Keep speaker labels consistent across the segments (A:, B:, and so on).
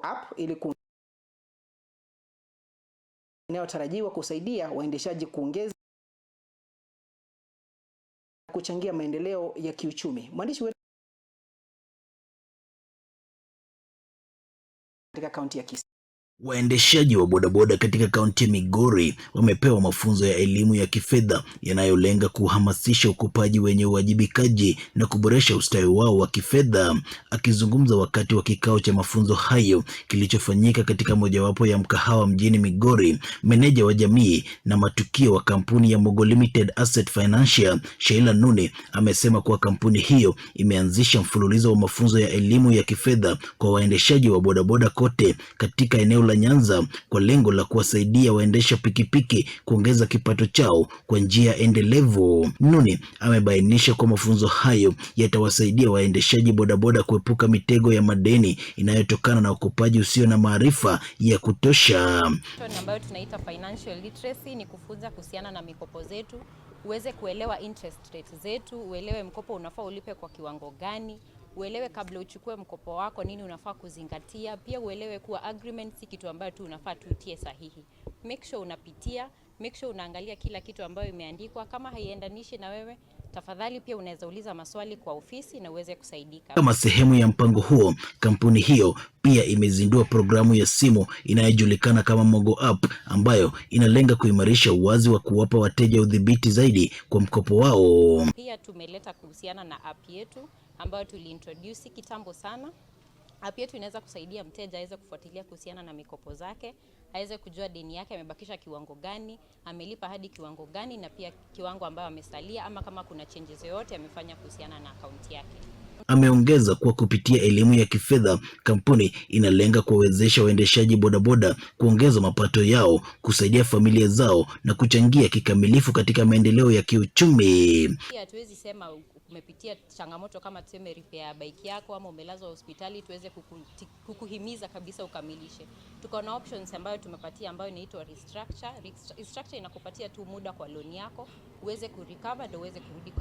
A: App ili inayotarajiwa kusaidia waendeshaji kuongeza kuchangia maendeleo ya kiuchumi. Mwandishi wetu katika kaunti ya Kisii.
B: Waendeshaji wa bodaboda katika kaunti ya Migori wamepewa mafunzo ya elimu ya kifedha yanayolenga kuhamasisha ukopaji wenye uwajibikaji na kuboresha ustawi wao wa kifedha. Akizungumza wakati wa kikao cha mafunzo hayo kilichofanyika katika mojawapo ya mkahawa mjini Migori, meneja wa jamii na matukio wa kampuni ya Mogo Limited Asset Financial, Sheila Nune, amesema kuwa kampuni hiyo imeanzisha mfululizo wa mafunzo ya elimu ya kifedha kwa waendeshaji wa bodaboda kote katika eneo la Nyanza kwa lengo la kuwasaidia waendesha pikipiki kuongeza kipato chao kwa njia endelevu. Nuni amebainisha kuwa mafunzo hayo yatawasaidia waendeshaji bodaboda kuepuka mitego ya madeni inayotokana na ukopaji usio na maarifa ya kutosha.
C: Ambayo tunaita financial literacy ni kufunza kuhusiana na mikopo zetu, uweze kuelewa interest rate zetu, uelewe mkopo unafaa ulipe kwa kiwango gani, uelewe kabla uchukue mkopo wako nini unafaa kuzingatia. Pia uelewe kuwa agreement si kitu ambayo tu unafaa tutie sahihi. Make sure unapitia, make sure unaangalia kila kitu ambayo imeandikwa. Kama haiendanishi na wewe, tafadhali pia unaweza uliza maswali kwa ofisi na uweze kusaidika.
B: Kama sehemu ya mpango huo, kampuni hiyo pia imezindua programu ya simu inayojulikana kama Mogo App ambayo inalenga kuimarisha uwazi wa kuwapa wateja udhibiti zaidi kwa mkopo wao.
C: Pia tumeleta kuhusiana na app yetu ambayo tuliintroduce kitambo sana. App yetu inaweza kusaidia mteja aweze kufuatilia kuhusiana na mikopo zake, aweze kujua deni yake amebakisha kiwango gani, amelipa hadi kiwango gani, na pia kiwango ambayo amesalia, ama kama kuna changes yoyote amefanya kuhusiana na akaunti yake.
B: Ameongeza kuwa kupitia elimu ya kifedha, kampuni inalenga kuwawezesha waendeshaji bodaboda kuongeza mapato yao, kusaidia familia zao na kuchangia kikamilifu katika maendeleo ya kiuchumi.
C: Pia hatuwezi sema umepitia changamoto kama tuseme repair ya bike yako ama umelazwa hospitali, tuweze kukuhimiza kabisa ukamilishe. Tuko na options ambayo tumepatia ambayo inaitwa restructure. Restructure inakupatia tu muda kwa loan yako uweze kurecover ndio uweze kurudi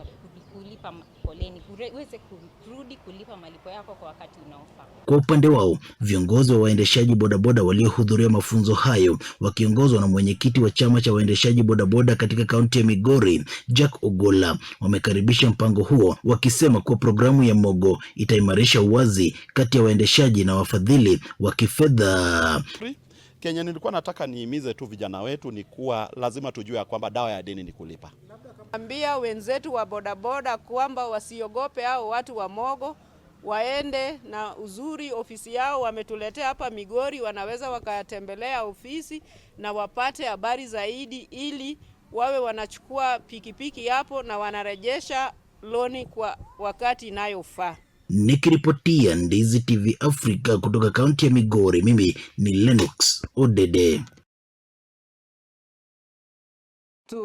C: kulipa poleni, uweze kurudi kulipa malipo yako kwa wakati unaofaa.
B: Kwa upande wao, viongozi wa waendeshaji bodaboda waliohudhuria mafunzo hayo wakiongozwa na mwenyekiti wa chama cha waendeshaji bodaboda katika kaunti ya Migori, Jack Ogola, wamekaribisha mpango huo wakisema kuwa programu ya Mogo itaimarisha uwazi kati ya waendeshaji na wafadhili wa kifedha.
D: Kenya nilikuwa nataka nihimize tu vijana wetu ni kuwa lazima tujue ya kwamba dawa ya deni ni kulipa.
E: Ambia wenzetu wa bodaboda kwamba wasiogope hao watu wa Mogo, waende na uzuri ofisi yao wametuletea hapa Migori, wanaweza wakatembelea ofisi na wapate habari zaidi, ili wawe wanachukua pikipiki hapo na wanarejesha loni kwa wakati inayofaa.
B: Nikiripotia Ndizi TV Africa kutoka kaunti ya Migori, mimi ni Lennox Odede.